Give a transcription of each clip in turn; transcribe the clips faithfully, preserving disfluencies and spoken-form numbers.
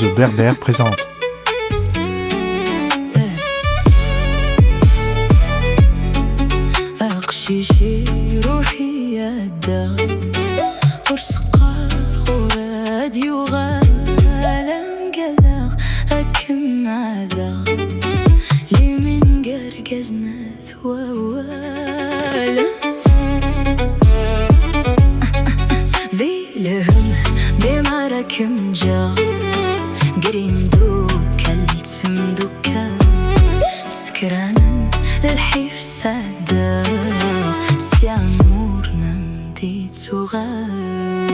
The Berbère présente. Aqcic iruḥ yadda, ur s-qqar ɣur ad yuɣal, amgaleɣ ad kem-ɛadeɣ, limin gargazen at wawal. Di lhem dima ara kem-ǧǧeɣ, gar imdukkal ttemdukkal, sekranen lḥif saddeɣ, sya mur nemdi tuɣal.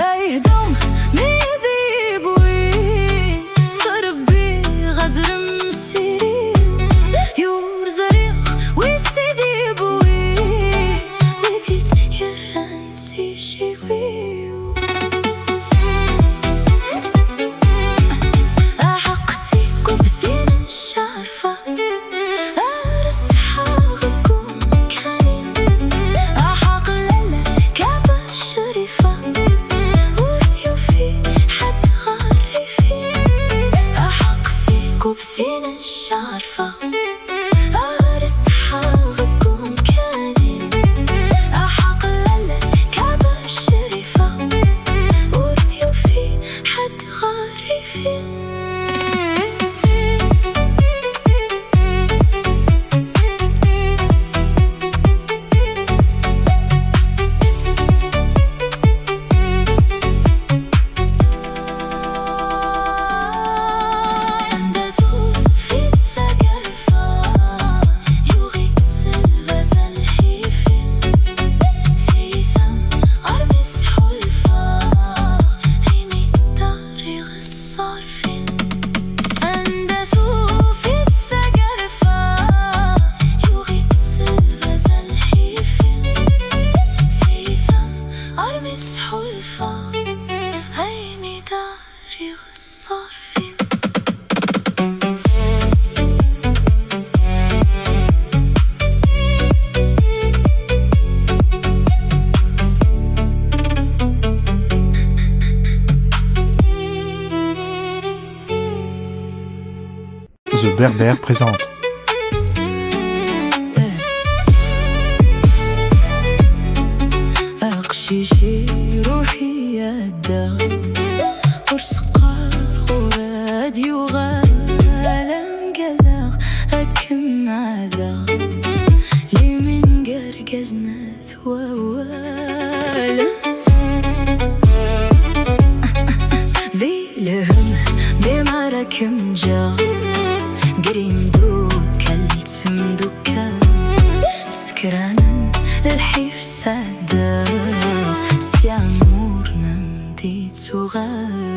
Ay hdum mi d-iwwin s Rebbi ɣazrem siri, yur ẓriɣ wi t-id-iwwin, wi t-id-yerran s iciwi-w. Aḥeqq seg ubtin n ccerfa, ar stḥaɣ deg umkan-im. Aḥeqq lalla kaba ccrifa, ur d-yufi ḥedd ɣer rrif-im. Aḥeqq seg ubtin n ccerfa, ar stḥaɣ deg umkan-im. Aḥeqq lalla kaba ccrifa, ur d-yufi ḥedd ɣer rrif-im. Anda tufiḍ tagerfa, yuɣ-itt s lbaz a lḥif-im. Tiyita armi sḥulfaɣ, ayen i d-terriɣ ṣṣerf-im. Anda tufiḍ tagerfa, yuɣ-itt s lbaz a lḥif-im. Tiyita armi sḥulfaɣ, ayen i d-terriɣ ṣṣerf-im. The Berbère présente. Aqcic iruḥ yadda, ur s-qqar ɣur ad yuɣal, amgaleɣ ad kem-ɛadeɣ, limin gargazen at wawal. Di lhem dima ara kem-ǧǧeɣ, gar imdukkal ttemdukkal, sekranen lḥif saddeɣ, sya mur nemdi tuɣal.